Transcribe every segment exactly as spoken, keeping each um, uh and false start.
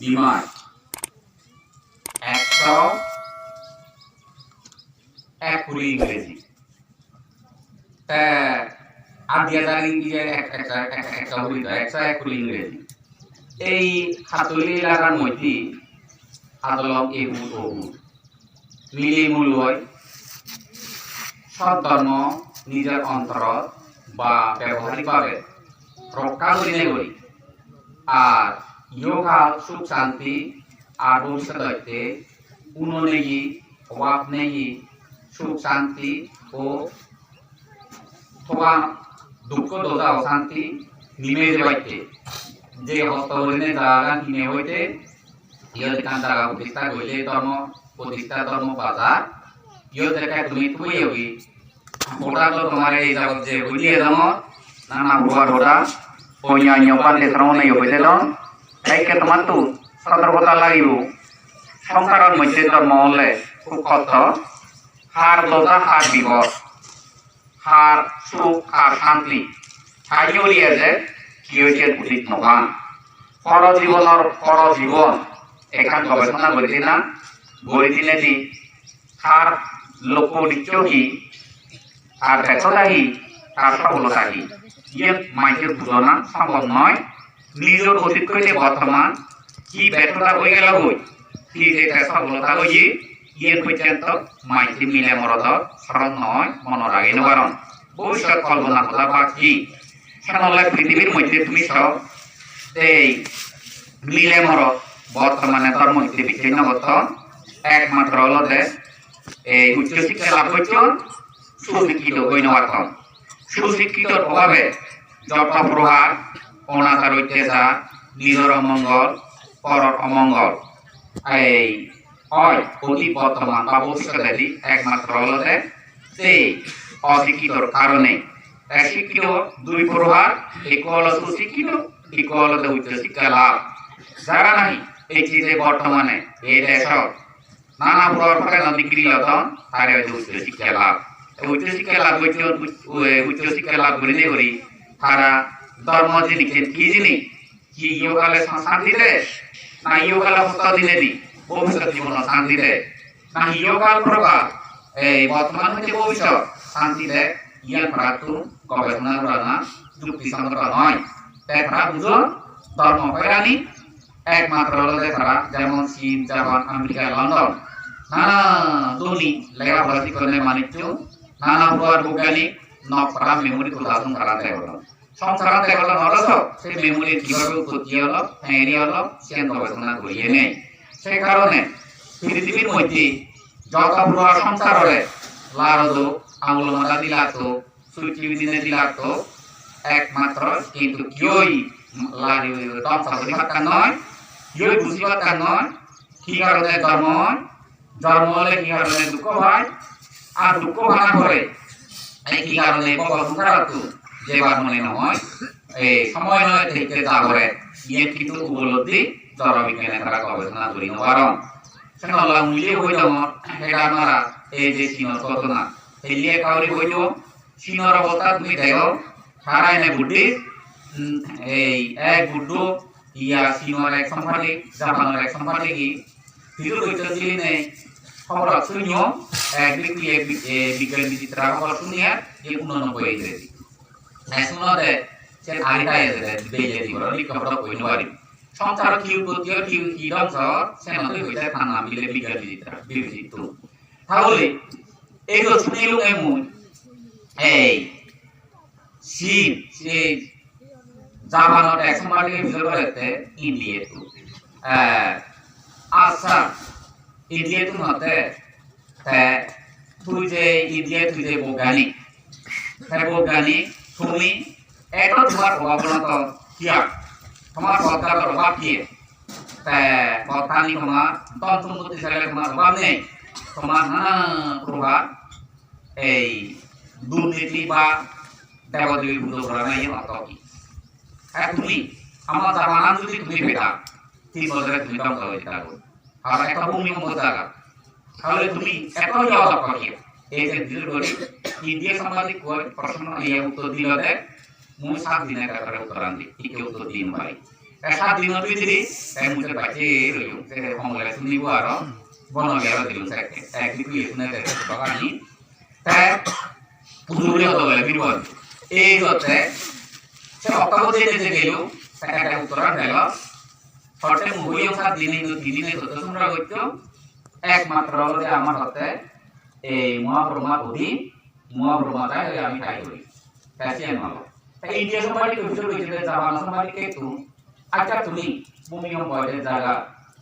Imar ekso ek kuri Ingreji. Te adi hajar Ingreji ek, ek, ek, ek, ekso kuri to, ekso ek kuri Ingreji. Ei Hatoli elakar moddhe adolom ehut ohut mili muloi sot dhormo nijor ontorot ba beboharik bhabe rokka gurinei guri. Ar iyogal suk santi ar bhobissodotte uno nei, obab nei, suk santi o thoba dukko doja osanti nime jebatte. Je hosto gurinei jagagan kine hoite, iyot ekkan jaga prodishta goille dhormo prodishta, dhormo bazar, iyot ekka tumi tumi ogi. Hoda do tomare ei jagot je hoi diye dongor, nana puror hoda, onyo onyo pande sromone yo hoi dedon, ekke tomattu sotorkota lagibo. Songsaror moddhe dhormo ole hub hosto, har doja, har bipod, har suk, har santi, har yuri eje, kiyoi siyen usit no pan. Poro jibonor, poro jibon ekkan gobesona guri dina, guri dinedi tar lokko uddeccho hi, ar bethoda hi, tar sofolota hi, iyen manjor bujona sombhob noi. Nijor otit hoite bortoman hi bethoda oi gelo goi, hi je te sofolota oye, iyen porjonto manjor mile morodor soron noi, monot ragei no paron. Bhobissot kolpona hoda bak hi, senotte prithibir moddhe tumi so, ei mile morot bortomane dhormo hitte bicchej no gotton, ekmatro olode ei uccho sikkha lab gocchon, susikkito oi no patton. Susikkitor obhabe joto prohar onachar ottechar, nijor omongol, poror omongol, ei oi, oti, bortoman ba bhobissotedi ekmatro olode sei osikkitor karone. Ek sikkito dui prohar, ekko olo susikkito, ekko olode uccho sikkha lab. Jara nahi ei je bortomane ei desot nana puror pore nodi giri lodon, tare hoide uccho sikkha lab. Te uccho sikkha lab gocchon, uc-, ue-, uccho sikkha lab gurinei guri tara dhormo jinissan hi jinis, hi ihokale sa-, santi de, na ihokale hosto dinei di, bhobissot jibonot santi de, na ihokal porokal, ei bortoman hoite bhobissot santi de, iyan parattun gobesona gorana juktisongoto noi. Te tara bujon, dhormo hoirani ekmatro olode tara, jemon Chin, Japan, America, London, nana dhoni lega pora sikkone manucchun, nana puror boigyanik nok para memory tuladon, tara degolon. Songsarot degolon olo so, se memory kibabe utpotti olo, hengeri olo, siyan gobesona guriye nei. Se karone prithibir moddhe joto puro songsarore larodo, angulo mada dilato, suchi bidine dilato, ekmatro kintu kiyoi lari dhongso guri pattan noi, kiyoi buji pattan noi, hi karone dhormo oi, dhormo ole hi karone dukko pai, ar dukko pana pore ei hi karone bhobo songsarottu jebar mone no oi, ei somoy noi, thekke ja pore, iyen hintu upolobdhi joro bigyane tara gobesona guri no paron. Senolla mui je hoi dongor, heda mara ei je Chinor ghotona, helle ekka guri hoi dong, Chinor obostha tumi dego, tara ene Buddhist, mm, ei ek Buddho, iya Chinor ek songpadik, Japanor ek songpadik hi, pijor gocchon hijeni hoborot sunyo, ek bikku ek bi-, e, bigyan bichitra hobor sunye, je unonobboi Ingreji. Te sunode, sen age tai ejede, bejedi boro, likka pora hoi no pari. Songsarot hi utpotti or, hi, hi dhongso or, senottei hoide tara bile bigyan bichitra, bibechitto. Tahole, ei je sunilunge mui, ei, Chin, se Japanot ek somebody pijor gorette India-ttu. Eh, accha, India-ttu no de, te tui je India, tui je boigyanik, te boigyanik, tumi eto tomar obab na to kiya? Tomar rozzgar obab kiye? Te bottani tomar dhon sompotti sale tomar obab nei, tomar nana prokar ei durniti ba debo debi pujo gorana iyen ortho hi? Ar tumi, ama jaganan jodi tumi peta, tin bojore tumi dhongso oi jeba goi. Ar ekka bhumi mondo jaga. Tahole tumi eto iye odo kiye? Ei je bijor gori, India sambadikko proshno iye uttor dilo de, mui sat dine bhedore uttor an di, hitte uttor di no pari. Te sat dinor bidire te mui se bacche royong, se hongole sunibo aro, bonole aro dilung sekke. Te ekku ye sune de se bagani. Te pujuri odole bibon. Ei gotte se okto bode de gelo, te ekka uttoran pelo. Hotte mui hoyong sat dine, hintu tin dine sotto songgra goccho. Ekmatro olode amar hotte ei Mahabrahma Bodhi, Mahabrahma tai oi ami tai gori. Te siyan holo. Te India sombadi to bisor goitte, Japan sombadi ke tu. Accha, tumi bhumi hom boide jaga,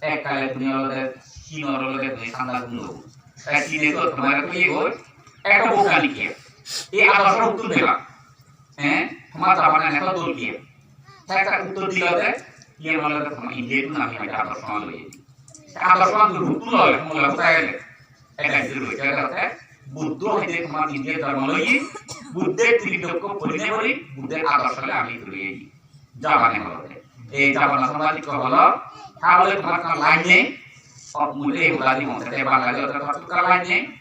ekkale tumi olode Chinor olode tumi sanda gundo. Te Chine to tomare to iye goi, ekka bokkani kiya. Ei adorsho uttun deba. Eh, tomar Japan ekka dol kiya. Te ekka uttor dilo de, iyan olode tomar India tun ami ekka adorsho loye. Te adorsho uttun loye, mole hota ele. Ekka jodi hoite jatte, Buddho hoide tomar India dhormo loye, Buddho trilokko porine pori, Buddho adorsho le ami dhuri ei. Jabane olode. Ei Jabana sombadi ko holo, tahole tomar ekkan line nei, ok mule ei hula di monte, te Bangali olode tomar ekkan line nei.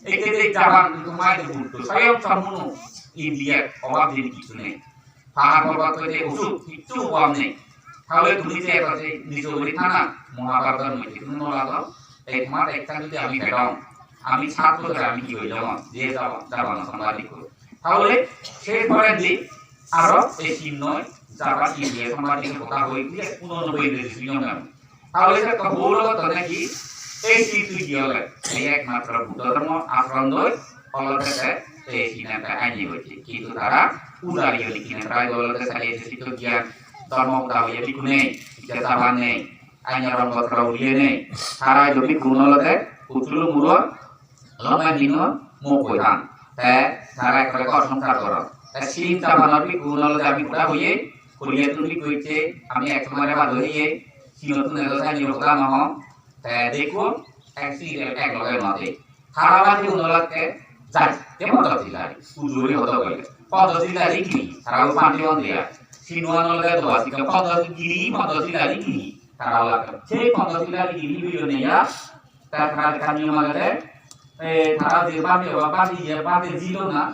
Ei je ei Jaban tomar ei Buddho, soyong sompurno India obab din kichu nei. Pahar porbot hoite uchu kichu obab nei. Tahole tumi je eta je nijo guri thana, Mahabharator moddhe tumi no lado, ei tomar ekkan jodi ami pedong, ami sat bojore ami hi hoilong, je Jaba-, Jabana sombadi ko. Tahole se porendi aro ei Chinoi Japan India sombadi hoda hoi diye, unonoboi Ingreji niyom ami. Tahole se ekka bhul obo to neki, ei Chin tui hi ole, ei ekmatro Buddho dhormo ashram doi olode te ei Chin ekka aini gocche. Hintu tara udari oli kine tara olode sari ete sitto gyan dhormo hoda hoye bhikkhu nei, icche Japan nei, ainyo rong botro uliye nei. Tara idu bhikkhu olode uchulo muro, lomai dino mok hoi than. Te tara ekkore ghor songsar goron. Te Chin Japanor bhikkhu olode ami hoda hoye, Koriya tun bhikkhu icche, ami ek somare bado oye, Chinot tun edo sani hoda no hon. Te dekko ek siri ek loge no de. Tara badi unolakke jai, te Pondosi lari, uju guri hodo golle. Pondosi lari gini, tara u pandi on dia. Sinuan olode doba sika Pondosi gini, Pondosi lari gini. Tara olakke, se Pondosi lari gini biyo ne ya, ta tara kani magade, e, tara je bandi oba, bandi ye, bandi jilo na,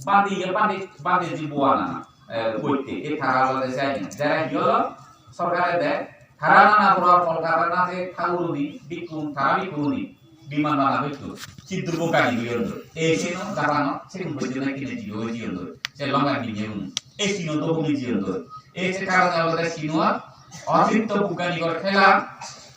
bandi ye, bandi, bandi ji buana na, e, boitte, e tara olode sai na. Jara yolo, sorkare de, tara nana pura Kolkata na se thaguruni, bhikkun, tara bhikkhuni, biman bana bhikkun, siddur bokani goyon do. E seno, jarano, se kun bojjona kine jiyo jiyon do. Se longa binye un. E sino do humi jiyon do. E se karone olode sino, otirikto bogganigor khela,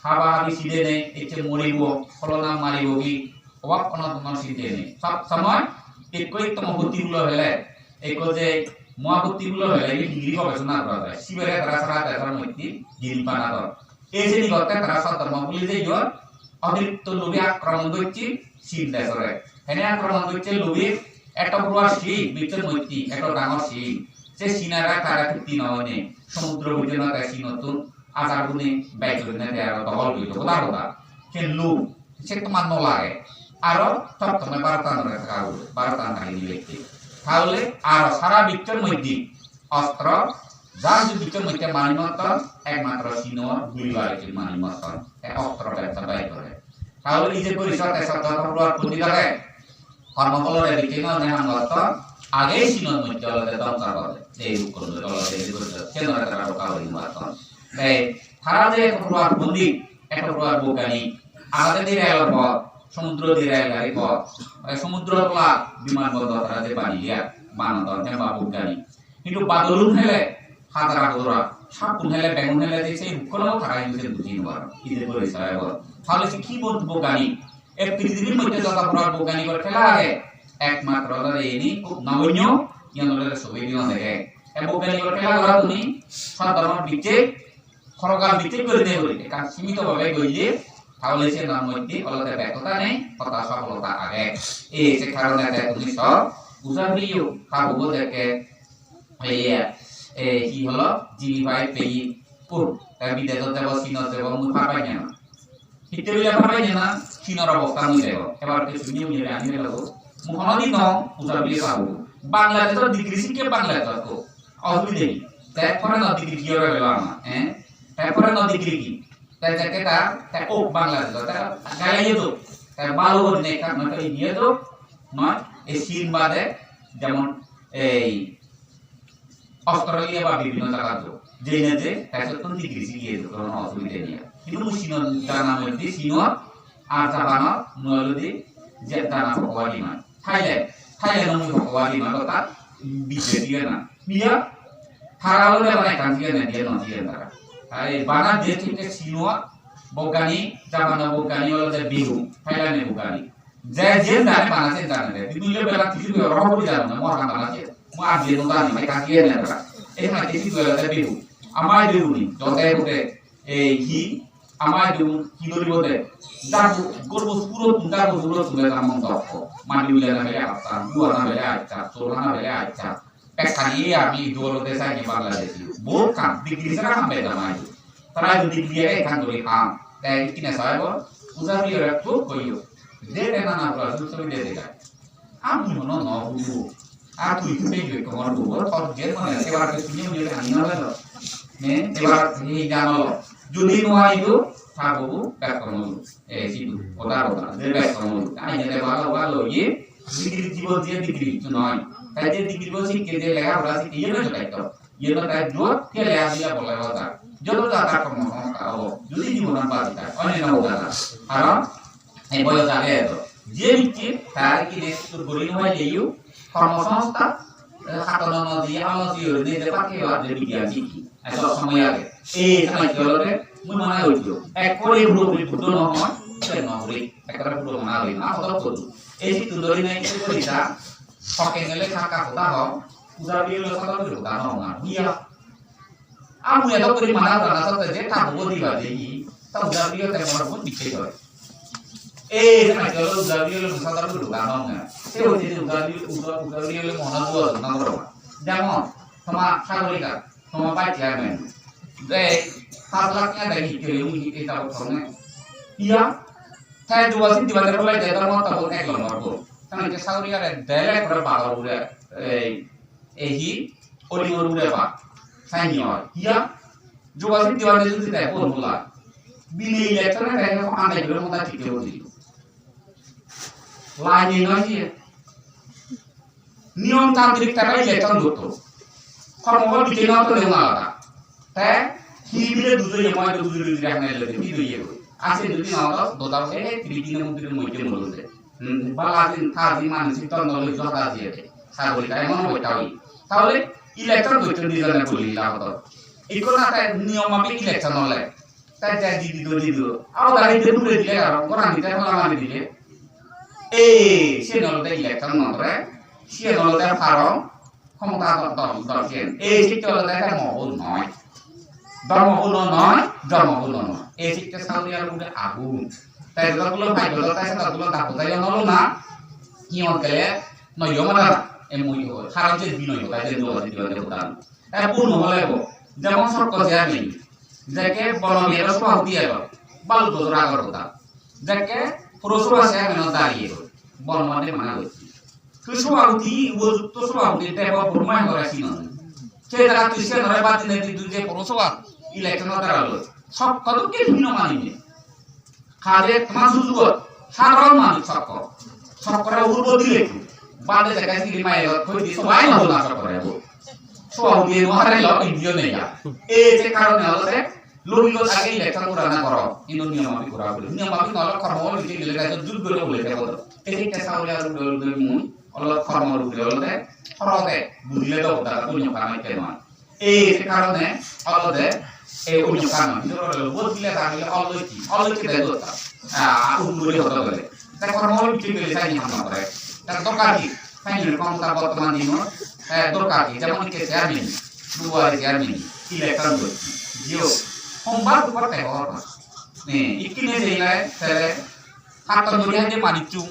haba habi side nei, ecche moribo, holona maribo gi, obak onodonor side nei. Sob somoy ekko ekko mohotti gulo hele, ekko je mohabotti gulo hele, ibe hingiri gobesona gora jai. Sibere tara sara desor moddhe gini banadon. Ei sini gotte tara sodormo buli jeyon, otirikto lobi akromon gocche Chin dejore. Hene akromon gocche lobi, eto boro Chin, bichor moddhe eto dangor Chin. Se Chinare tara pitti no oine, somudro bujona te Chinottun ajar gune bej gurinei te aro dohol guri hoda hoda. Ken lob, se tomar no lage. Aro sob somoi Bharotanore thaka pore, Bharotan thaki dibe. Tahole aro sara bichor moddhe ostro, jar je bichor moddhe manuj motton, ekmatro Chinor guli bar ecche manuj motton. E ostro bebsa bai gore. Tahole ei je porisod e soddo pondit age, kormo pholore bichche no ne ham gotton, age Chinor moddhe olode dhongso gore. Ei rukkon olode ei porisod, Chinore tara rokka guri no patton. Ei tara je ekko pondit, ekko boigyanik, agede di rel pot, somudro di rel gari pot, ei somudro tola biman bondor tara je baneye, banadon hemba boigyanik. Hintu badolun hele, hajara hajara, sappun hele, bengun hele je se hukkono tara hintu se buji no paron. Ije porisod ebo. Tahole se hi boigyanik? E pritibir moddhe joto boro boigyanikor khela age, ekmatro olode ini hub nagonyo, iyan olode sobi diyon dege. E boigyanikor khela gora tumi, sodormor bichche, porokal bichche guri de guri, ekkan simito bhabe golle, tahole se nor moddhe olode bekota nei, hoda sofolota age. E se karone te tumi sob, uja priyo, habugo jekke, Ei, ei, hi holo? Jini pai peye. Oh, te bidesot jebo, Chinot jebo, mui par panye na. Hitte bile par panye na, Chinor obostha mui degong. Ebar ke sunye mui ani gelo. Mui honodin no uja bile pabo. Bangladeshot degree sikke Bangladeshot ko. Osubide nei. Te foreign-ot degree hi ore gelo ama, eh? Te foreign-ot degree hi? Te jekke ta, te ok Bangladeshot, te gaiye do. Te bhalo gurinei ekkan noi to India do, noi, ei Chin bade, jemon ei Australia ba bibhinno jagat jo. Jeinei je, te sottun degree sigiye jo, kono osubide nei. Hintu mui Chinot jana moddhe, Chinot ar Japanot mui olode je jana pokowadi noi. Thailand, Thailand mui pokowadi noi, orthat bidesi na. Biya, tara olode bana ekkan sigiye nei, diye no sigiye tara. Ai bana je thikke Chinot boggani, Japanot boggani olode bihu, Thailand boggani. Je, je jane bana se jane de. Tumi je bela tiji goi oro hobor jano na, mo hana bana se. Mo ar je no jani, mai kasi ne bela. E mai tiji goi de bihu. Amai de uni, jote hote. E hi, amai de un, hi gori bote. Daru, gorbo suro, daru suro, suro na mon dokko. Mandi ule na bela acha, dua na bela acha, sora na bela acha. Ekkani ami idu olode saini Bangladeshi. Bohut ham, degree sara ham bejama idu. Tara idu degree age ekkan guri ham. Te ikkine saibo, uja biyore khub hoyo. De de nana pura suk suk de de gai. Ami hono no hudu. A tui tu bejo ekko mor hudu. Tor je mone ebar ke sunyo sunyo ani no lelo. Ne, ebar ni jano lo. Judi no aidu, ta bobu bek kono. E sidu, oda oda, de bek kono. Ai de balo balo ye. Degree jibon je degree hissu noi. Tai je degree bo sikke, je lega pora sikke, iyen noi jotheshto. Iyen noi tai jot pele adile bole hoda. Joto jada kormo songstha obo. Jodi jibonan baji thai, onno hoda na. Karon ei boyos age edo. Je bicche tar kine sur guri no paile yu, kormo songstha, eh, hatono no diye, amo diye, nije pake ade bigyan sikki. Eto somoy age. Ei somoy olode mui mane hoijo. Ekkore purapuri Buddho no hoi, se no hoi. Ekkore Buddho mane hoi, ma hodo hodo. Ei sittun dhori nei, ei gori ta. Hokke gele thakka hoda ho. Uja biyole hoda ho, hoda no hona. Iya. Amu edo gori mana hoda na sotte je ta bobo diba de yi. Ta uja biyo te mor bon bikke doi. Ei, somoy olode uja biyole hoda ho, hoda no hona. Se hoide uja biyo, uja, uja biyole mona duo na goro. Jemon, toma sagorika. Toma bhai chairman. Ei, paanch lakh taka dagi kere uni eta botol ne. Iya, te duwa sin diba de bolai de, dharma ta bol ek lombor bol. Tane je sagori are dele kore baro ure, ei, ei hi, oli ore ba. Sai ni oi. Iya, duwa sin diba de judi de bol bola. Bini election e de ko ande bol mota thik bol di. Lai ni no ye. Niyom tantrik tara election gotto. Kormo bol bichche no tole alada. Te hi bile dujo ye, moi dujo ye, dujo ye, hane le, hi dujo ye. Ase dui din ago, doda, e, tri din moddhe moddhe molode. Hmm, bala din, ta din, mane, si ton dole, joda diye. Sagori ta emon obosta oi. Tahole election gotto, dijone boli la hoto. Ikko na te niyom mapik election ole. Te te di di do di do. Aro gari de dure dile aro, gorani te hola mari dile. Ei, siyen olode election no gore. Siyen olode parong, khomota dor, dor, dor siyen. Ei sitte olode te mohon noi. Dhormo guno noi, dhormo guno noi. Ei sitte sauri aro ugure agun. Te jodogulo bhai jodo, te sedogulo dabo dai ono na. Iyot gele noyo mara, e mui hoi. Haron je binoy hoi, te jodo di jodo dan. Te purno hole bo, jemon sokko je ami, jekke bono miyero sobahuti elo, balu bojor agor hoda. Jekke puro soba se ami no dariye, bono mane mana gochi. Ke sobahuti, upojukto sobahuti, te bo Burma gore sinon. Se jaga tui se nore bati ne di duje puro soba, election dara lo. Sokko to ke hino mani ne. Kaje toma sujugot, saron mani sokko. Sokkore urbo dile tu. Bade jaga sili mai lo, koi di sobai lo na sokkore bo. Sobahuti no hare lo, indio ne ya. E se karone olode, lobigot age election gorana goro, hintu niyom mapik gora pore. Niyom mapik no ole kormo bol bichche gele gajo jur gole bole thebo do. Ei sitte sauri aro dol dol mui, olode kormo bol bichche olode, horode, bujile do dara punyo kama itte noi. Ei se karone olode, ei punyo kama, hintu olode bujile dagile olode ki, olode ki de do ta. Ah, ugure hodo gele. Te kormo bol bichche gele sai ni hamna gore. Te doka di, Fine, khomota bortoman dinot, eh, dorkar ki, jemon ikke chairman, duar chairman, election gocche, jio, hombar dupar te hor. Ne, ikkine jeile, tele, hatton dori haje manucchun,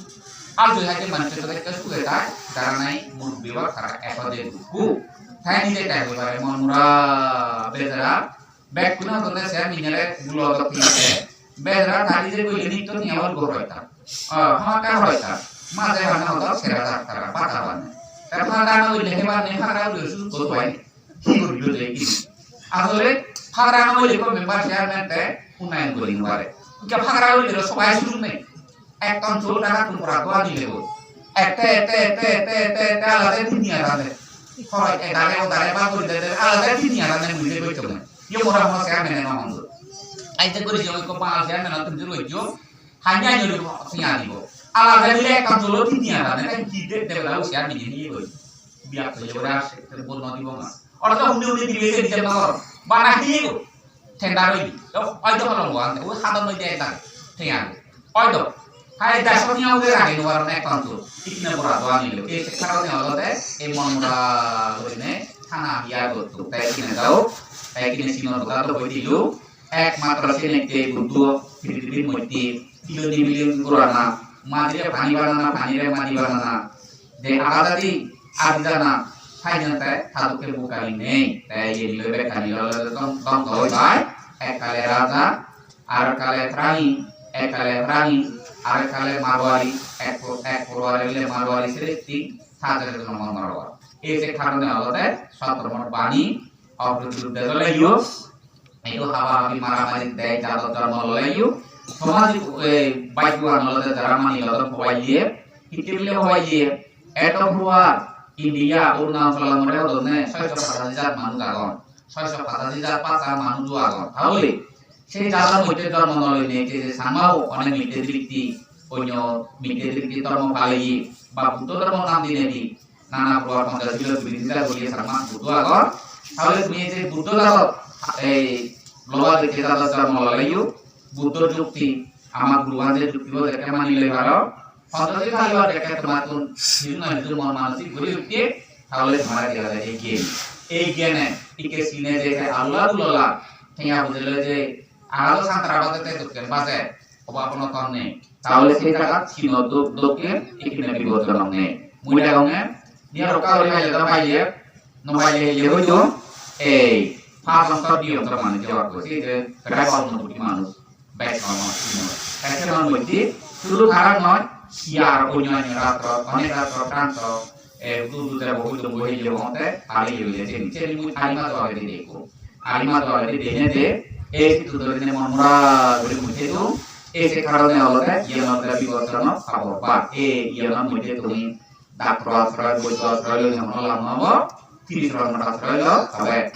al dori haje manucchun, tele ekka suge tai, jara nai, murubbi ba, tara ekode dukku. Tai nije tai hoi pare, mon mura, bejara, Bekkune hodonde se minere gulo dok pinne. Bejara tari je goile nitto niya hor gor hoita. Ah, hamakkai hoita. Maje bane hodok sera tak tara pata bane. Te pata no goile hebar nei, pata goile susu godo bai. Hi goribo je ki? Asole pata no goile ko member chairman te unnayon gori no pare. Ke pata goile ro sobai suru nei. Ekton chol taka tumpora gua dile go. Ete, ete, ete, ete, ete, ete, alade dunia dade. Khoroj edare odare bhag guri dede, alada tin hajar ne mui je gocchong. Ye mora hono chairman-e no hon do. Aite guri je ikko Bangal chairman-e tumi jur goccho, hanya nyori siya dibo. Alada dile ekkan dolo tin hajar ne, tai ki de, debe dalo chairman-e niye goi. Biya to ye gora ase, te bol no dibo na. Ortho hunde hunde dibe je dibe na. Bana hi go. Tender oye. To oido holongo ante, oi hadon oide ekdagi tenga. Oido. Hai deso tenga ude rage no paron account-ot. Ikkine borado anilo. Ei se karone olode ei mon mora gurinei thana hiya gotton. Te ikkine dao, te ikkine sinor hoda do hoi dilu. Ekmatro senette Buddho pirithibir moddhe billion billion gorana, madire pani banana, panire madi banana, je agajadi adi jana, saijan te ta dokke mukani nei. Te iyeni loi bekkani loi loi dong-, dongko oi pai. Ekkale raja, arekkale prani, ekkale prani, arekkale Marwari, ek pro-, ek Marwari le Marwari sreshti, ta jere jono Marwari. Ei je karone olode sotro mon bani, oprotibir dejole yo, Edu haba habi maramari dei jadot jormo loleyo. Somajik, eh, bhagyoan olode jara mani lodon hobaye. Hitte bile hobaye. Edo pura India, Arunachal more hodonne soyso pachas hajar manuj agon. Soyso pachas hajar pacha manuj agon. Tahole sei jador moddhe jormo no loine je je Changmao onek mitte dritti, onyo mitte dritti dhormo paleye, ba Buddho dhormo nam dinedi, nana prokar Panchasila duri dida guriye Changma Buddho agon. Tahole tumi ei je Buddho jadot, ei loba dikhe jadot jormo loleyo, Buddho jukti, ama guruan je jukti bo jekke mani loi paro, Panchasila palibar jekke tomattun hiju na hiju mon manosik guri utte, tahole tomare dega jai ei gyan. Ei gyane ikke sine je te alula dulola, tenga bujile je agalo santara bajete dokken baje, obab onoton nei. Tahole sei jagat sino do-, dokken ikkine bipodjonok nei. Mui degonge, niya rokka guri paile do paile, no paile hille hoito, ei, pach ongkor di ongkor manuj jebak goi, sei je prai baunno koti manuj, bek manuj, sino. Te senor moddhe sudu tara noi, iyar onyo onyo rastro, onek rastro, pranto, e, hudu hudu debo hudu bo hille hongotte, tali hille, seni, seni mui tali majo agedi dekko. Tali majo agedi dene de, e, sidu dhorinei mon mora guri mui thedung, e, se karone olode, iyan olode bipodjonok habor ba, e, iyanor moddhe tumi doctor asroy, boiddo asroy loinei hono lab no obo, trishoron asroy lo, tobe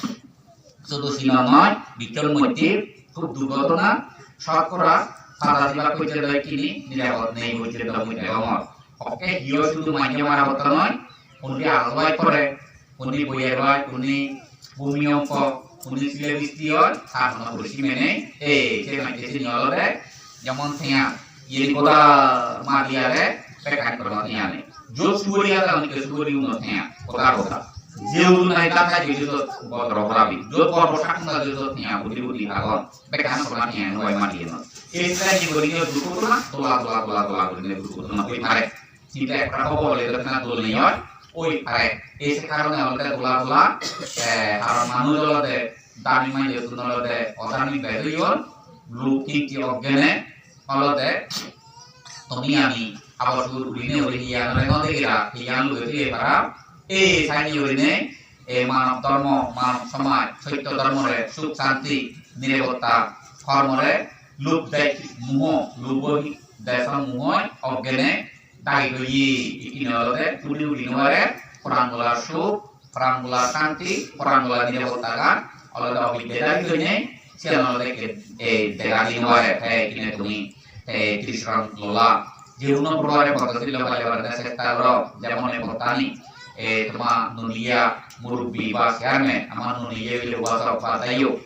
sudu sino noi, bichor moddhe hub durghotona, sotkora pachas bhag porjonto ikkini nirapod nei porjonto mui degongor. Okke hiyo sudu manje mara gotto noi, undi ago bai pore, undi boyer bai, undi bhumikompo, undi sile bisti oi, tar hono porisime nei. Ei, se manje sini olode, jemon tenga, iyeni goda madi age, bekkani kono tenga nei. Jot suguri age, ami ke suguri uno tenga, goda goda. Je uru nai ta ta jot jot bodro horabi. Jot bodro sakna jot jot tenga, budi budi agon. Bekkani kono tenga noi madi no. Ei se ni gori ni durghotona, dola, dola, dola, dola gori ni durghotona oi pare. Sinte ekka hobo bole do na dol nei oi, oi pare. Ei se karone olode dola dola, eh, aro manuj olode dami manuj olode odami bejoyon, luk kinti oggene olode tumi ami abor sugur urine uri hiyan ore no degira, hiyan luge tuye para. Ei saini urine, ei manob dhormo, manob somaj, sotto dhormore, suk santi, nirapotta, hormore, lub dej muho, lubo dej muho oggene dagi toye, ikkine olode puri uri no pare, porangola suk, porangola santi, porangola nirapottagan olode obidde dagi toyne, siyan olode ikke, eh, dega di no pare, te ikkine tumi, eh, trishoron lola. Je hono probare Panchasila palibar chesta goro, jemon ei pottani, eh, toma nuniya murubbi ba chairman, ama nuniya bile ubasok ba jai hok.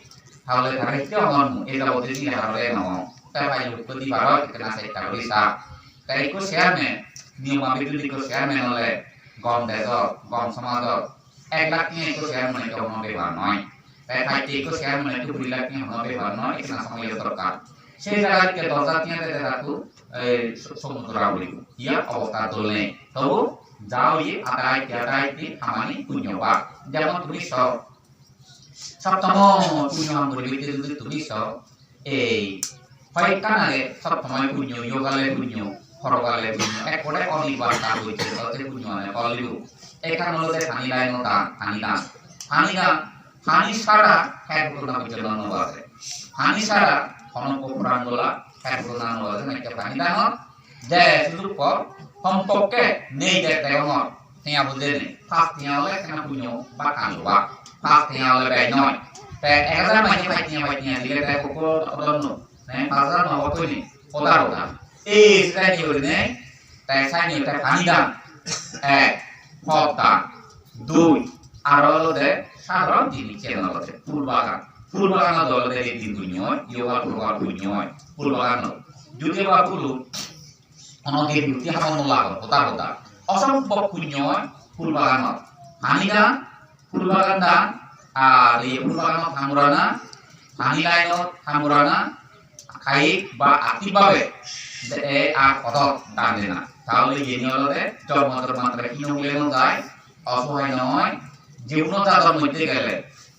Tahole tara hitte hon, ei jabotiyo sini harore no hon. Te pai lukko di paro, ekkena chesta guri sa. Te ikko chairman, niyom mabit judi ikko chairman ole, gom dejor, gom somajor, ek lakh tenga ikko chairman ole hono bepar noi. Te pacche ikko chairman ole kuri lakh tenga hono bepar noi, ekkena somoyo dorkar. Sei jagat ikke dos hajar tenga dede tattun, ei, so-, somudro guri. Iya obosta dol nei. Tobu ja oye, ada itte, ada itte, hamani punyo ba. Jemon tumi so, Sottomo punyo ham guribatte judi tumi so, ei, hoyekkan age sottomo punyo, yogale punyo, porogale punyo, ekkore onirban dan gocche, tote punyo ane palibo. Ekkan olode pani dano dan, pani dan. Pani dan, pani sara her ghotona porjonto no baje. Pani sara hono porangola her ghotona no baje, mecche pani dan. Je sudu por, kompokke nei de degongor. Tenga bujjeni. Pas tenga ole ekkena punyo bakkan lobak. Pas tenga ole bej noi. Te ek hajar manye pach tenga, pach tenga dile te kokko odonno. Ne pas hajar no otoi ni. Odar odar. Ei sani gurinei, te sani te pani dan. Ek, pot dan. Dui, aro olode sadharon jinis siyen olode phul bagan. Phul baganot olode ei din punyo oi, yoga progar punyo oi. Phul baganot. Judi ba phul Hono debi utti habor no lagor, hoda hoda. Osombhob punyo oi phul baganot. Pani dan, phul bagan dan, ar ei phul baganot hamurana, pani lainot hamurana, kayik ba artik bhabe de e ar hodot dan dena. Tahole iyeni olode jonmo jonmantore hino hule no jai, osohai noi, je hono jador moddhe gele,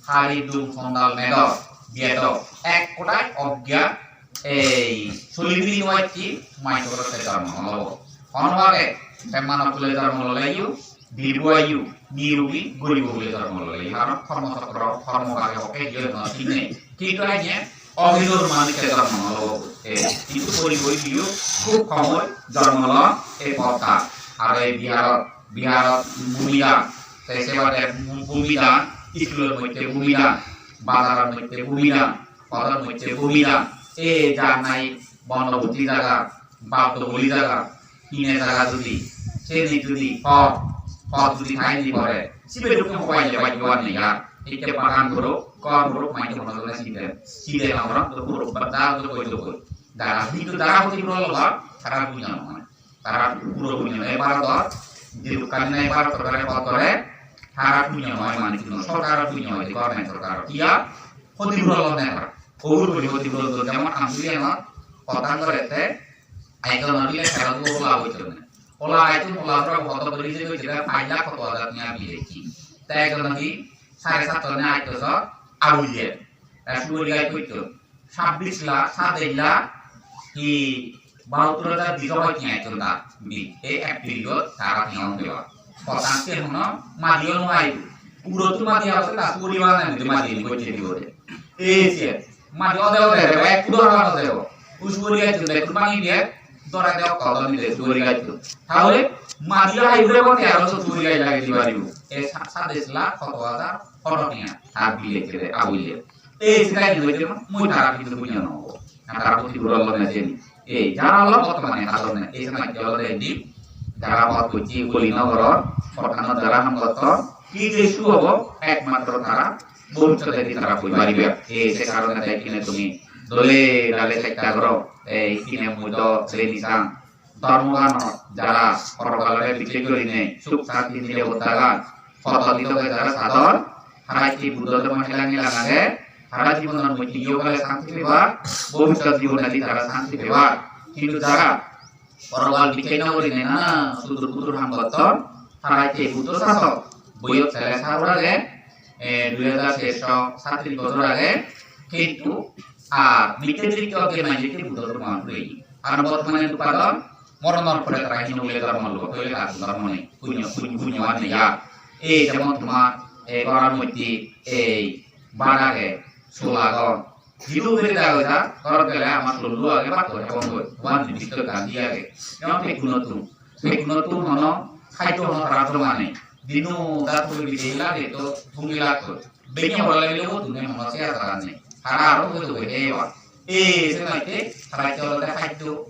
hari dum sondal medor, biedor, ek kodai ogyan, ei soli bili no ecche, manjor ghorot te jonmo no lobo. Hono age, te manob kule jonmo loleyo, dirghayu, nirogi, goribo kule jonmo loleyo. Karon kormo chokro, kormo bhage hokke hiyo no sinne. Kintu age, ohinor manuj te jonmo no lobo. Ei, kintu goribo hiyo, khub kom oi jonmo lo, ei pottan. Ar ei biharot, biharot bhumi dan, te se bade bhumi dan, iskulor moddhe bhumi dan, bazaror moddhe bhumi dan, podor moddhe bhumi dan, ei jar nahi bonobotti jaga, bap dogoli jaga, hine jaga judi, seni judi, pot, pot judi thaini pore, sibe dokke mobile e bajjo ar nei ar. Ecche bagan goro, ghor goro, manje hono jone side, side na ora, to puro bada to koi to koi. Dara, hintu dara hoti bolo ba, tara punyo noi. Tara puro punyo noi, Bharotor, jedukkani nahi Bharot sorkare pot gore, tara punyo noi, mane punyo sorkar punyo noi, government sorkar. Iya, hoti puro lone tara. Ogur guri hoti puro lone, jemon Amsuli anot, pottan gore te, ekjon bile tara duo ola hoichon. Ola aitun ola pura hoto bili je hoichon, pach lakh hoto hajar tenga bile ki. Te ekjon hi, sare satto ne atto so, abulle. Ta suguri gai hoichon. Sabbis lakh, sadej lakh, hi bahattor hajar diso hoi tenga etton da bi. Ei April-ot tara tenga hon deba. Pottan se hono madi o no aibo. Puro tu madi ase, ta suguri bana madi ni gocche dibo de. Ei se, madi ode ode rebo, ek kudo haba no debo. U suguri gacchun de, kurmani diye, dore de okko odon de suguri gacchun. Tahole madi o aibo rebo, te aro so suguri gacch lagei diba dibo. Ei sa-, sadej lakh hoto hajar hoto tenga. Tar bile kere, abulle. Ei sirai ni hoide mui tara hintu punyo no obo. Na tara hoti puro lone jeni. Ei jara olo bortomane hadonne. Ei se majje olode indi. Jara pot gocche uguli no goron. Pottanot jara ham gotton. Hi je su obo ekmatro tara bhobissote di tara hoi paribe. Ei se karone te ikkine tumi dole dale chesta goro. Ei ikkine mui do reni sang. Dhormoganot jara porogalore bicchej gurinei suk santi nirebottagan podo didoge jara sadon, tara ecche Buddho dhormo helang helang age, tara jibonor moddhe iyohale santi pebar, bhobissot jibonedi tara santi pebar. Hintu jara porogal bicchej no gurinei nana sudur budur ham gotton, tara ecche Buddho sasok, boiyot sele sagor age, eh, dui hajar seso satris bojor age, hintu ar mitte dritti ogge manje Buddho dhormo an puri. Ar bortomane dukkadon, moronor pore tara hino bile dhormo lobo, toile tar dhormo nei, punyo, punyo, punyo an nei ar. Ei jemon tomar, ei, gorar moddhe, ei, bar age, sul agon. Jidu bere da oi da, gorot gele ama sul lu age, bhat hoi, hobong hoi. Uan nidisto ekkan di age. Jemon pekkunottun, pekkunottun hono, khaddo hono tara joma nei. Dinu da tumi bide hila, de to tumi lagoi. Benne hobor lagile o tumi hono se asaran nei. Tara aro hoi dobo, he ba. Ei, se noite, tara ecche olode khaddo.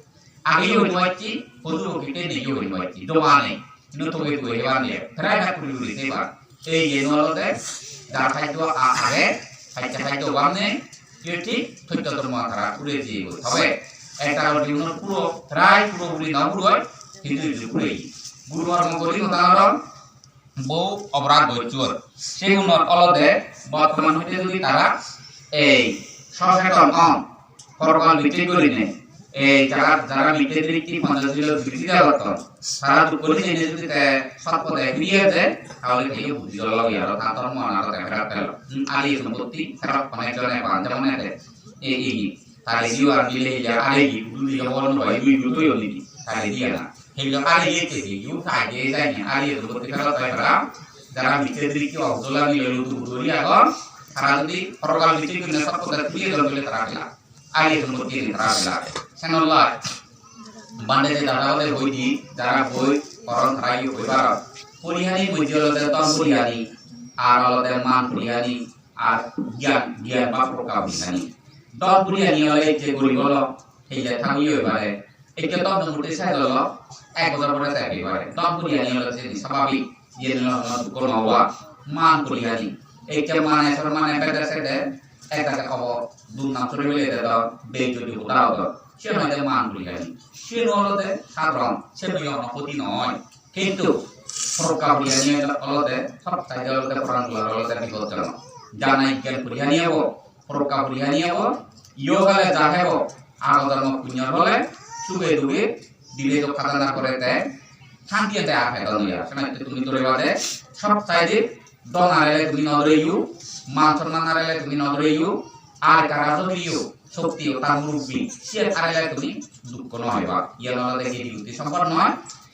Age yo hoi no pacche, hodu hobi te nei yo hoi no pacche. Joma nei. Hintu tobe tui heban de. Try na kuri kuri se ba. Ei yen olode, jar khaddo a-, age, khaddo khaddo bam nei. Yo thik, thotto dhormo tara ure jebo. Tobe, ekta jibono puro, try puro puri no puro, hintu hintu puro. Guru hormo gori no dangor, bohut oporad gocchon. Segunor olode bortoman hoite jodi tara ei soseton on, porogal bicchej gurinei, ei jara, jara mitte dritti ponchosilot bidhita gotton, tara dukko nijei nijei jodi te sot pode firi eje, tahole te buddhi dol obo aro, ta dhormo an aro te ferat pelo. Hmm, ali sompotti ferat pone jone pan, jemon ete, ei, ei, Tare jiyo ar bile hija are hi, hudu hija hobor no pai, idu idu toyon niki, tare diya na. Hilo are iyete hi, yu tai de jai ni, are iyeto botte fela tai para. Jara mitte dritti obodola nile lutu hudu guri agon, tara jodi porogal bicchej gurinei sot pode firi edon bile tara pela. Are iyeto botte ni tara pela. Senolla bhante je dada ode hoi di, jara boi, Koron tara iyo hoi paron. Purihani mojje olode dhon purihani, ar olode man purihani, ar gyan, gyan ba progga purihani. Dhon purihani ole ecche gorib olo, helle thabi oi pare. Ecche dhon murti side olo, ek bojor pore te oi pare. Dhon purihani ole seni sababik, yen ole hono dukko no obo. Man purihani, ecche mane sor mane bede sede, ek dagi obo, durnam suri bile de do, bejjoti hoda odo. Siyen olode man purihani. Siyen olode sadharon, siyen olode hono hoti noi. Kintu progga purihani olode, sob saide olode poran gular olode bipodjonok. Jana gyan purihani obo, progga purihani obo, iyohale ja hebo, ago jormo punyor phole, suge duge, dibe dok khajana gore te, santi ete ar pedon oya. Senotte tumi dore bade, sob saide, dhon arele tumi no doreyo, man somman arele tumi no doreyo, ar kara jodiyo, sokti o tar murubbi, siyen arele tumi dukko no heba. Iyan olode gedi guti sompor noi.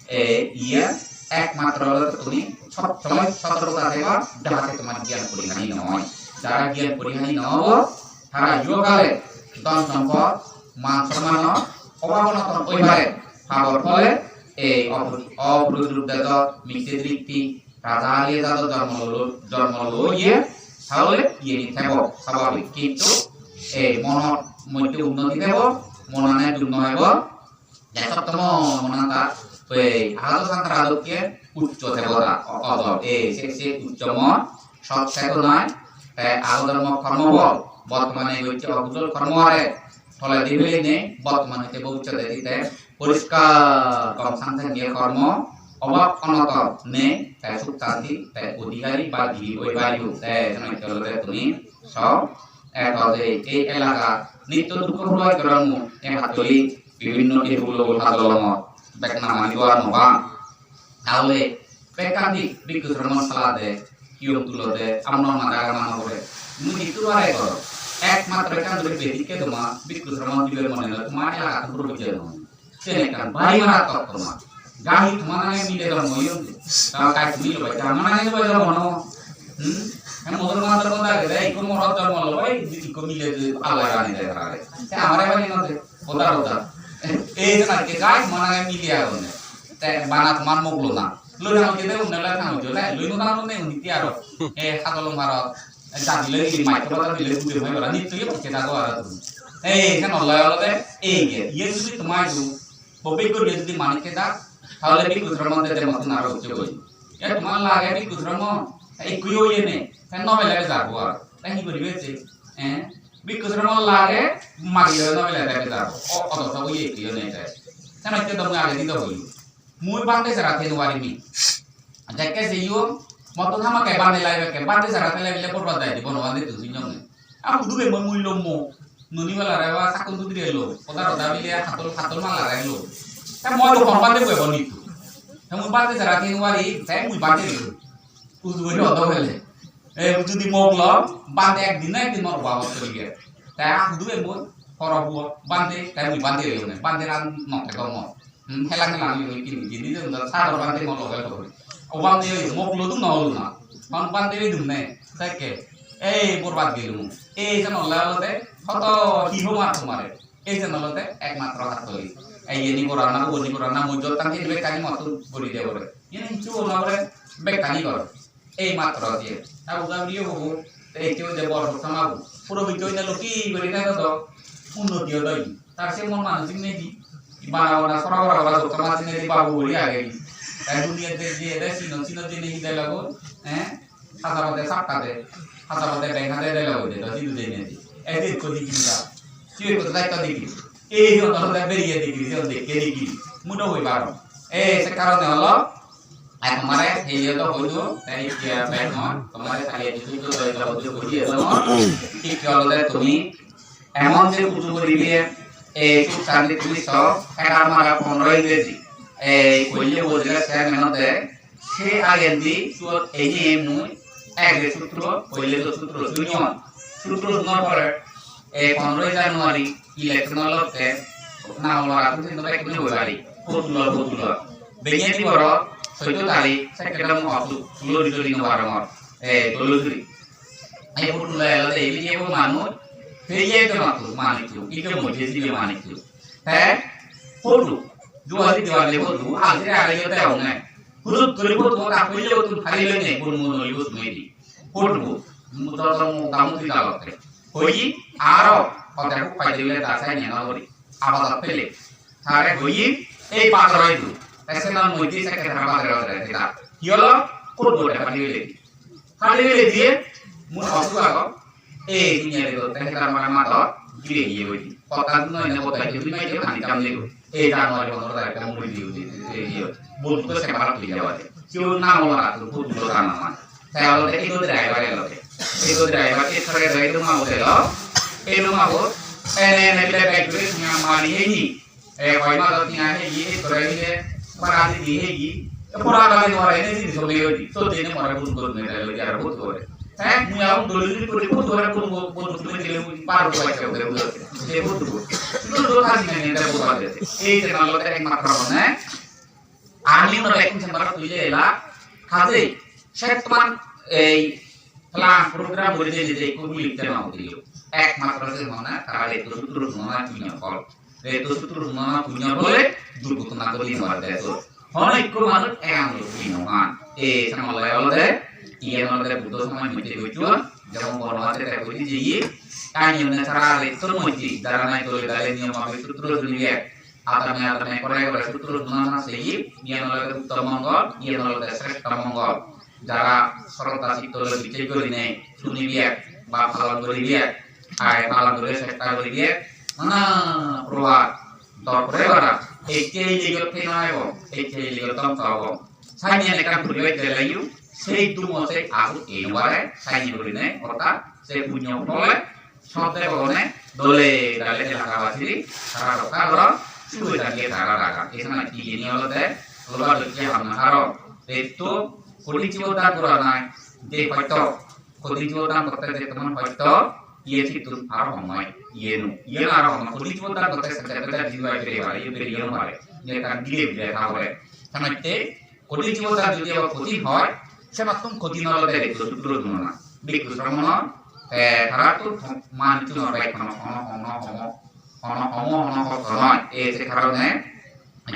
E, iye ekmatro olode tumi sob somoi sotorko theba, jahate tomar gyan porihani no oi. Jara gyan porihani no obo, tara iyohale dhon sompot, man somman obab onoton oi pare. Habor phole ei opro-, oprojur dejo micche dristi raja haliye jadot jormo lo-, jormo loye, tahole iyeni thebo sababik. Kintu ei monor moddhe unnoti thebo, monane duk no hebo, je sottomo monan ta oi ahajo santara dokke uccho thebo ta, o-, odo. Ei se, se uccho mon, sot seto nai, te ago jormo kormo phol, bortomane gocche okujol kormo are, toledi pelenei bortoman hoite bobissote dite poriskar gom santi kormo, obab onoton nei, te suk santi, te odhikari ba diri oi paribo, te senotte olode tumi so, eto je ei elaga nitto dukko puroi gorong mui, ei hattoli bibinno ei hulo hajolomot bek namani dogan no pang. Tahole bekkani bhikkhu sromon salade, hiyong tulode, amno mada gana gore. Mui nitto bare goro. Ekmatro ekkan guri bedikke toma bhikkhu sromon dibe mone hole toma elagat puro bujje no. Sen ekkan bari marattok toma. Gahi toma nange mile jormo oyon de. Ta gai tumi lo bai, toma nange lo bai jormo no. Hmm? Em musolman jormo dage de, ikko morot jormo lo bai, ikko mile de, Allah gani de harare. Te amare bari no de. Hoda hoda. Ei je nahi gai toma nange mile agonde. Te bana tomar mok lona. Loi na hoide unne loi na hoide, loi no dano ne undi aro. E hajolom aro. Jadi loi ni mai to bata dile bude mai bara nitto ye bacche da go aro. Ei, sen olode olode, ei ge, ye judi tomar du, bo bego ye judi manik ke da, tahole bego sromon de de motun aro ucche goi. E tomar lage bego sromon, ei kuyo ye ne, sen no bele be jabo ar. Te hi goribe se? Eh? Bhikkhu sromon lage, mari loi no bele debe jabo. O, odo to oye ekkeyo nei te. Senotte do mui agedi do hoyong. Mui bhante sara thei no parim. Jekke seyo, mottun hamakkai bhante laibakke, bhante sara thele bile borbad jai dibo, no bhante tun sinjong ne. A hudu be mui mui lommo. Nuni bala re ba sakkun dudire lo. Hoda hoda bile hatol, hatol mala re lo. Ta mui do hon bhante boibo nitu. Ta mui bhante sara thei no parim, te mui bhante lo. Udu gori odo bele. E, judi mok lo, bhante ekdin na ekdin mor obabot poribe. Te a hudu emon, horo huo, bhante, te mui bhante oyong ne, bhante ran notte do mor. Hmm, helang helang oye, oi kini jini jeni do sador bhante mor loge loge. O bhante oi, mok lo dum na olo na. Hon bhante oi dum ne, sekke. Ei, borbad gelung. Ei, jen ole olode, hoto hi hom ar tomare. Ei jen olode, ekmatro hattoli. Ei, iyeni gorana, uboni gorana, mui jottan hini bekkani motto guri de gore. Iyeni hissu hona gore, bekkani gor. Ei matro je. Ta uda uriyo hobo, te ecche ode bor hottama bo. Puro biddo ine loki gori na do, unnoti odoi. Tar se mon manuj nei di. Bana bana sora bora bora hottama nei di babu gori age di. Ta duniya de je de sino sino jene hi de lago, eh? Hada bade sakka de, hada bade beng hade de lago de, do sidu de nei di. Ede ko di kinda. Sibe ko dai ko di ki. Ei ho to de beriye di ki, de ke di ki. Mudo hoi baro. Eh, se karone holo, Ai tomare heliyo do hoido, te ikkiya bek noi, tomare taliye di sutto do ekka boddhe guri elo. Ikkiya olode tumi emon je uju guribe, ei suk santi tumi so, egar mara pondro ingreji, ei kolle bojile se menode, se agendi suot eje mui, ege sutro, kolle do sutro sunyon. Sutro sunor pore, ei pondro January, Election olotte nang lora tun hintu bekkune hoi pari. Potulor, potulor. Bengedi boro soiddo tarik sekke dong osu, lori lori no parongor. Eh, lori lori. Ei potulor elode ei bidiyebo manuj, peye to matu manuj tu, ikke mojje sibe manuj tu. Te potu, Juwa di diwa le bodu, al sere age yo te onge. Hudut guri bodu ta hoye bodu thali le ne, bun mun oli bodu medi. Bodu, mudo to mu kamu di dalote. Hoyi, aro, ote huk pai dile da sai ne na bori. Abada pele. Tare hoyi, ei bazar oidu. Ese na moji se ke tara bazar oidu. Yolo, kurbo de pani le. Pani le diye, mun osu ago. E dunia le gotte hekar mara madot gire giye goi. Potta duno ene potta je dunia je pani jam le goi. E January pondro tarikh ta muri diye goi. E iye. Bol to se mara tui jawa de. Kyo na mo mara to bol to ta na ma. Te olode edo driver elode. Edo driver e thare do edo ma hotel. Edo ma ho. Ene ene bile bag gure nya mari heni. E hoi ma do nya heni e tore heni. Para di heni. E pura ka di hore heni di so le goi. So de ne mara bol to me le ya bol to. He, mui agun dole dole guri bol to guri bol to guri dile mui paro to aise guri bol to. Je bol to. Sudu do thani ne ne bol to. E je na olode ekmatro mane. Ami no ekun sembar tuile ela. Haje, setman ei plan program guri dile je ikku guli te na diyo. Ekmatro se mane tara le to sutro mane punyo phol. Re to sutro mane punyo phole durghotona gori no pare to. Hono ikku manuj e anglo punyo han. E samolai olode, iyan olode Buddho somoy moddhe gochchon, jemon Bono Hate te guri jeye, ain onne tara le to moddhe, jara nai dole dale niyom abe sutro duniye. Adame adame gore gore sutro duna na sei, iyan olode uttom mongol, iyan olode sreshto mongol. Jara sroddha chitto loi bichej gurinei sunibe, ba palon guribe, ai palon guribe chesta guribe, nana probhat, tor pore bara, ecche ei ligot thei no obo, ecche ei ligot dhongso obo. Saiyen ekkan puribesh deleyo, sei dumo sei agu ei no pare, saiyen gurinei, orthat sei punyo phole, Sot degongone dole dale elakabasiri tara rokka goron, sugoi dagi tara ragan. Ei samane iyeni olode lobar docche ham no haro. Etto kothin sibor dan goranai je hosto, kothin sibor dan gotte je tomar hosto, iye sittun aro hom oi, iyenu. Iyenu aro hom oi, kothin sibor dan gotte sette beda jidu ai bere pare, iye bere iye no pare. Iye ekkan dire bire tha pore. Senotte Kothin sibor dan jodi abar kothin hoi, semattun kothin olode bhikkhu sutro dunona. Bhikkhu sromonor, eh, tarattun manuchunor bek hono, hono, hono, hono, hono, hono, hono hosto noi. E se karone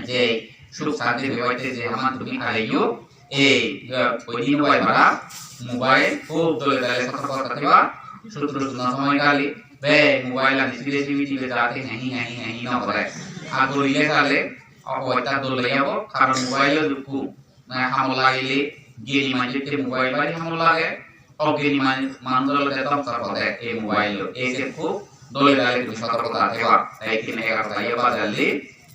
je suk santi bebotte je haman tumi areyo, ei, eh, oi din oi bara, mobile, hub dole dale sotorko theba, sutro duna somoy gali, be mobile ani sile sile dibe jate hehi, hehi, hehi no gore. Ar gorile sale, Obo ekka dol lagebo, karon mobile-o dukku. Mane hamot lagile, geni manjor te mobile bari hamot lage, ogeni man-, manjor olode dhongso pode ei mobile-o. Ei se hub dole dale tumi sotorkota theba. Te ikkine egarota ye bajalle,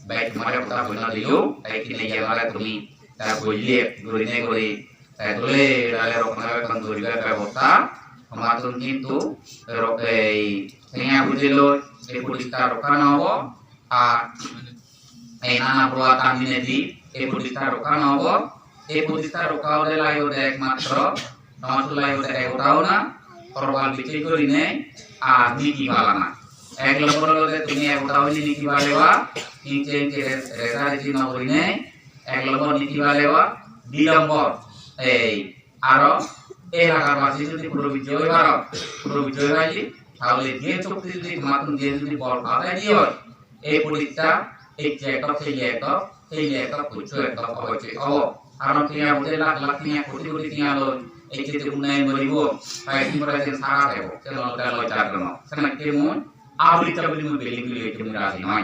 bek mare hoda hoi no diyo, te ikkine ye mare tumi ta golle, gurine guri, te dole dale rokkona bekkon guribar bebosta, tomattun hintu ro-, ei tenga hujiloi, ei poriskar rokka no obo, ar ei nana poroa tangine di, ei prodittar rokka no obo. Ei prodittar rokka ode lagode ekmatro, tomar lagode ekota ona, porokal bichej gurinei, ar niti palana. Ek lombor olode tumi ekota oinei niti paleba, inche inche re-, resa resi no gurinei, ek lombor niti paleba, di lombor, ei Aro elakar basi jodi probijjo oi paro, probijjo oi paile, tahole je shokti jodi tomattun je jodi bol pa jai de oi, ei poritta ecche ekdom, theye ekdom, theye ekdom, poccho ekdom obossoi obo. Karon tenga puje lakh lakh tenga, koti koti tenga loi ecche te unnoyon goribo, tai tin gora jen sara debo, sen olode lojjajonok. Senotte mui aburi jaburi mui building tuli hoitte mui raji noi.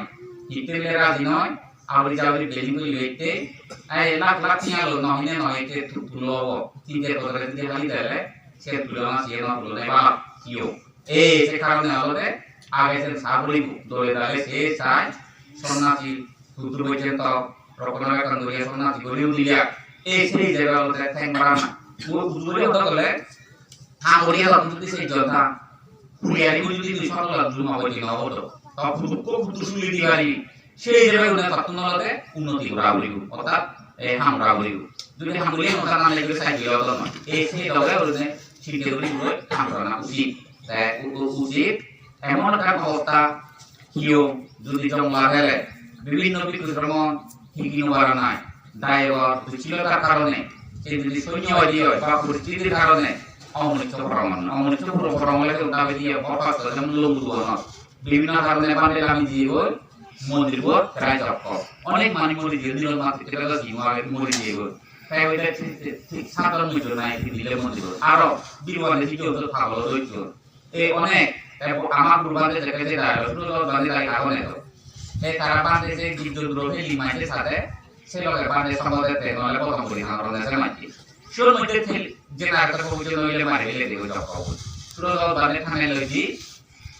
Hitte bile raji noi, aburi jaburi building tuli hoitte, ei lakh lakh tenga loi no hine no ecche tu-, tulo obo. Tinte bojore jodi hali dele, se tulona siye no tulonai bala, siyo. Ei se karone olode age sen sa puribo, dole dale se sai, sonnasi, huddur pojjonto, rokkona bekkon guriye sonnasi guri udile. Ei se hijebe olode theng barana. Mui hudu guri hoda gole, ha guri hoda jodi se jota, huriyari guri jodi dui soro lak juma guri no hodo. To hudukko hudu suli di pari. Sei hijebe une tattun olode unnoti gora puribo, ortat, eh, ham gora puribo. Jodi ham guri no tana lege sai gele odo noi. Ei sei doge une sinte guri guri ham gorana usit. Te u-, u-, usit emon ekkan obosta, hiyo jodi jongla thele, bibhinno bhikkhu sromon higi no paranai, dayogor dussilotar karone, se jodi sonyo oi de oi ba poristitir karone, omonusso poromon, omonusso poro-, poromon ole se udda bedi oi, bor pasto jemon longu duonor. Bibhinno karone bhante lami jiyegoi, Mondirbot prai jokko. Onek manuj mori jeye, nirol manuj tebelo jigun age mori jeyegoi. Te oide thik, thik, thik sadon mujur nai, tindile mondirbot. Aro biruani sijo to pagol oi jeyegoi. E onek, te bo-, ama purbo bhante jekke je dai, purbo bhante dai agon edo. E tara bhante je gibjon duro peli manje sade, se loge bhante songho dette nole bodom guri hangor ne se majje. Sur moddhe thel, je na ekta purbo je noile mari fele debo jokko. Purbo bhante thane loi di,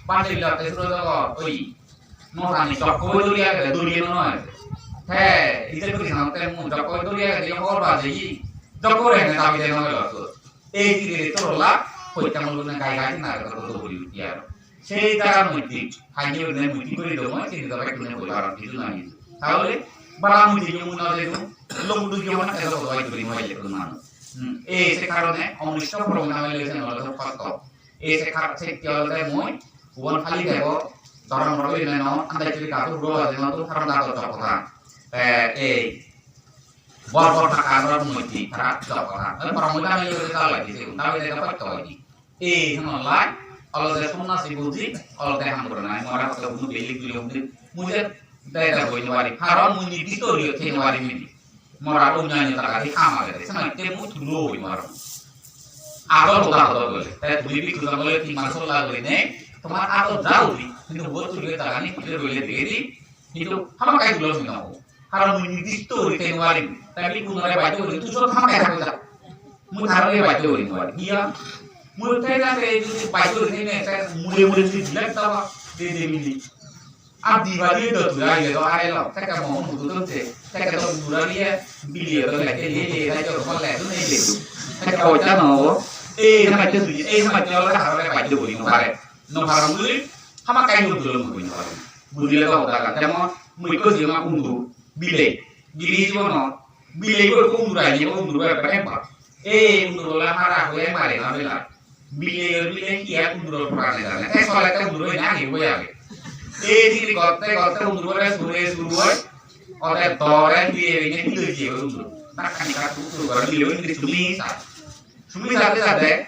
bhante lotte purbo oi. No jani jokko duri agede, duri no noi. Te, ije guri sanotte mu jokko duri agede, hobor baje yi. Jokko re ne dabi de noi lo. Ei jigire torola, poitta mulune gai gai na to to boli utti aro. Sei jagar moddhe, haini oi ne mutti guri do moi, sini to bekkune boli paron, hissu na hissu. Tahole, bala mutti yo muna de do, lo mudu yo na edo to ai guri moi le kun manu. Hmm, ei se karone, onisho promona ole se no to patto. Ei se kar-, se ki olode mui, ubon hali debo, doron boro bine no, andai churi gado uro ade no, to karon gado jokko tha. Te ei, bor bor thaka ghoror moddhe tara jokko tha. Oi, boro mui dami uri tara lagi se, dami dega patto hoyni. Ei, hono lai, olode sonnasi buji, olode ham gorana, mora hoto bunu beli guri undi, mui je dai dai hoi no pari, karon mui nirdishto guri hoi no pari mui. Mora onyo onyo jaga di ham agede, senotte mui tulo hoi no parong. Ador hoda hoda bole, te tumi bhikkhu jongole tin mas solla gurinei, tomar ador ja udi, hintu ubot tuli jagani pujor gorile degedi, hintu hamakkai tulo mui no hong. Karon mui nirdishto guri hoi no parim, te bhikkhu nore baiddo guri, tui sot hamakkai thakoi ja. Mui tarare baiddo guri no parim. Iya, mui te na te jodi baiddo guri ne, te mure mure jodi dilak taba, de de mili. Ar di bari do tura ye do are lo, te ka mo mu do te, te ka do tura ye, bili ye do le ke ye ye da jo mo le do ne ye. Te ka o ja no, e na ma te du, e na ma te lo ka ha re ba ju ni no pare. No pare mu, hamakkai mu do mu ni pare. Mu le do da ka, jemon mu ko je ma undu, bile, bili jo no, bile ko ko undu ra ye, undu ba ba ba. E undu la ha ra ko e mare na bela. Bile oi bile hi ek unduror porane jane. Te sole te unduro ene agi boi age. Ei diri gotte gotte undurore sure suru oi. Ode dore bile ene hi doi je unduro. Nakkani ka tu tu gore bile oi indi sumi sa. Sumi sade sade.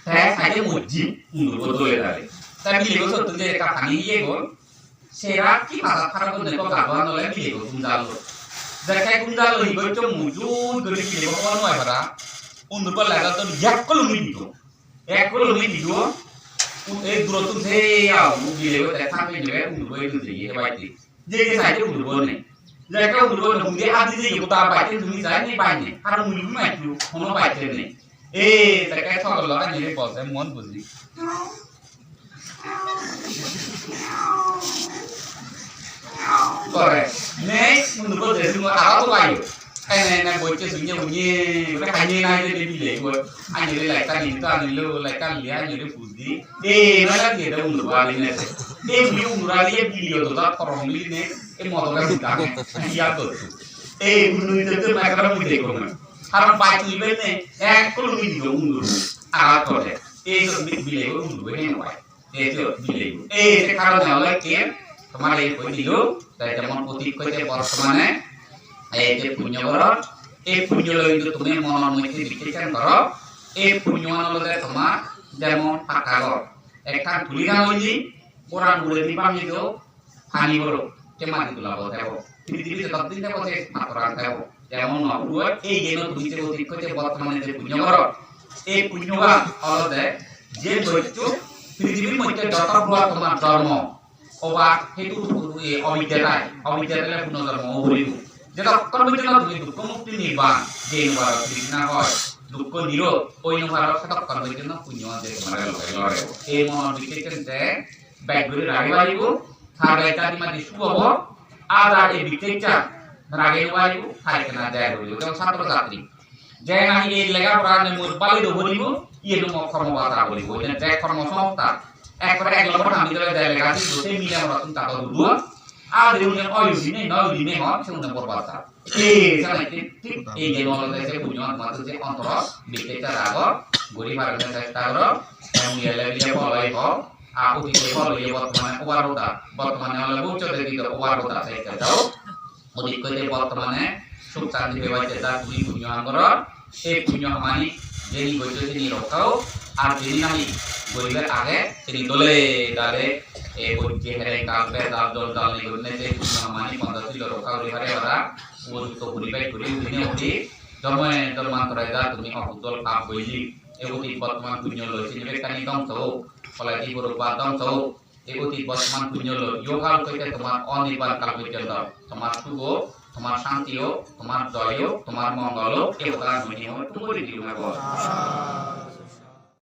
Te saide mojji unduro dole dale. Te bile go sotto je ekka pani iye gol. Sera ki mada phara gonne ko gaban ole bile go gunjalo. Jekke gunjalo hi goccho mujut gori bile go hobor no pai para. Undur bole lega to yak kolo mui dido. Yak kolo mui dido. Un e duro tun se ya u bile go te thambe ne undur bole dun je ye baiti. Je ye sai undur bole ne. Jekke undur bole ne undur adi je ye ko ta baiti tumi jai ne bai ne. Har mui mui mai tu hono baiti ne. E jekke thogol lo ani bol te mon buji. Kore, nei, mundu ko jesu mo ara to layo. Ene ene boiche sunye unye, ure kanye na je de bile ko. Anye re lai kani to ani lo, lai kan li, anye re puji. E, na la de de mundu wali ne. E, mi mundu wali e bile to da korom li ne. E, mo to ka suta ne. Ya to. E, mundu de de ma ka mundu ko. Haram pai tu ibe ne. E, ko lu mi do mundu. Ara to de. E, to bile ko mundu ne wai. Ei je bile. Ei je karone ole ki? Tomar ei koi dilo, tai jemon otit hoite bortomane, ei je punyo goror, ei punyo loi hintu tumi monor moddhe bichechon goro, ei punyoan olode tomar jemon pakka gor. Ekkan tuli na oili, goran uguredi bangi do, pani poro, se madi tulabo tebo. Prithibi je totdin tebo se mattoran tebo. Jemon no puro, ei jeno tumi je otit hoite bortomane je punyo goro, ei punyogan olode je goccho, prithibir moddhe joto puro tomar dhormo, oba hetu, e, obidya thai, obidya thele punyo dhormo o puribo. Jotokkon porjonto tumi dukko mukti nirban, je no paro trishna hoy, dukko nirod, oi no paro, totokkon porjonto punyo je tomare loge lorebo. Ei monor bichechon te bek guri ragi paribo, tar bek jadi madi suk obo, ar ar ei bichechon ragi no paribo, tar ekkena jai puribo. Jemon satro satri, je nahi ei lega pora ne mor bali do poribo, iye no mo kormo bata poribo, ne je kormo songsthan. Ekkore ek lombor ami dole je lega sibo, se mile mora tun tato duduo, ar de unen oi udine, noi udine hon, se unen borbad ta. Ei, sanatte thik ei je olode se punyo, tomar je ontoro, bichechon rago, guri parone chesta goro, emon ele bile phol oi ho, a otite phol oye bortomane obar hoda, bortomane ole bhobissote dido obar hoda, chesta dao. Otit hoite bortomane suk santi pebatte da tumi punyo ham goro, ei punyo hamani Jeni gojjo seni rokka ok, ar jeni nami goribar age seni dole dale e gojje hereng kal bejal jol jalni gurinei je punyo hamani ponjo silo rokka guri pare para, upojukto poribesh guri udine udi, jorme jormantore ja tumi ohuddol pap goille, e otit bortoman punyo loi seni bekkani dongso ok, toledi porok ba dongso ok. Ei otit bortoman punyo loi, iho kal hoite tomar onirban kal porjonto tomar suk ok, tomar santi ok, tomar joy ok, tomar mongol ok, ei hoda mui tumi guri dilung ebo.